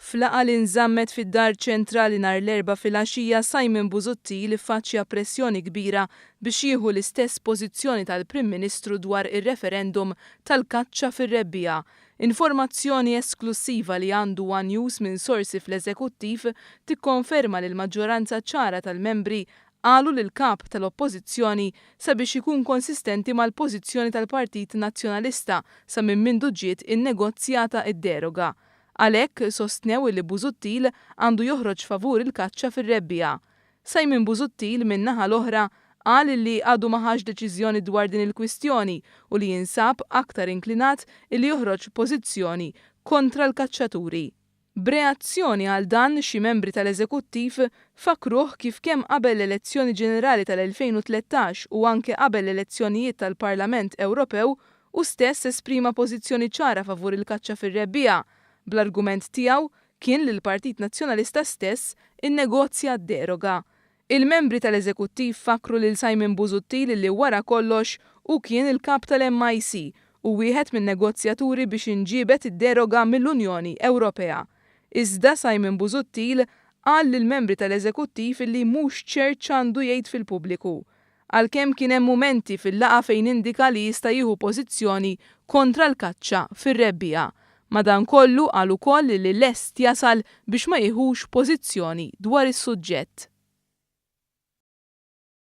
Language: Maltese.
F'laqgħa li nżammet fid-Dar Ċentrali nhar l-Erbgħa filgħaxija Simon Busuttil iffaċċja pressjoni kbira biex jieħu l-istess pożizzjoni tal-Prim Ministru dwar ir-referendum tal-kaċċa fir-rebbiegħa. Informazzjoni esklussiva li għandu one News minn sorsi fl-Eżekuttiv tikkonferma li l-maġġoranza ċara tal-membri qalu lill-Kap tal-Oppożizzjoni sabiex ikun konsistenti mal-pożizzjoni tal-Partit Nazzjonalista sa minn mindu ġiet innegozjata d-deroga. Għalhekk, sostnew illi Busuttil għandu joħroġ favur il-kaċċa fir-rebbiegħa. Simon Busuttil, min-naħa l-oħra, qal illi għadu ma ħax deċiżjoni dwar din il-kwistjoni u li jinsab aktar inklinat illi joħroġ pożizzjoni kontra l-kaċċaturi. B'reazzjoni għal dan, xi membri tal-Eżekuttiv fakkruh kif kemm qabel l-elezzjoni ġenerali tal-2013 u anke qabel l-elezzjonijiet tal-Parlament Ewropew, hu stess esprima pożizzjoni ċara favur il-kaċċa fir-rebbiegħa, bl-argument tiegħu kien li l-Partit Nazzjonalista stess innegozja d-deroga. Il-membri tal-Eżekuttiv fakkru lil Simon Busuttil li wara kollox hu kien il-Kap tal-MIC u wieħed min-negozjaturi biex inġiebet id-deroga mill-Unjoni Ewropea. Iżda Simon Busuttil qal lill-membri tal-Eżekuttiv illi mhux ċert x'għandu jgħid fil-pubbliku. Għalkemm kien hemm mumenti fil-laqgħa fejn indika li jista' jieħu pożizzjoni kontra l-kaċċa fir-rebbiegħa. Madankollu qal ukoll li lest jasal biex ma jieħux pożizzjoni dwar is-suġġett.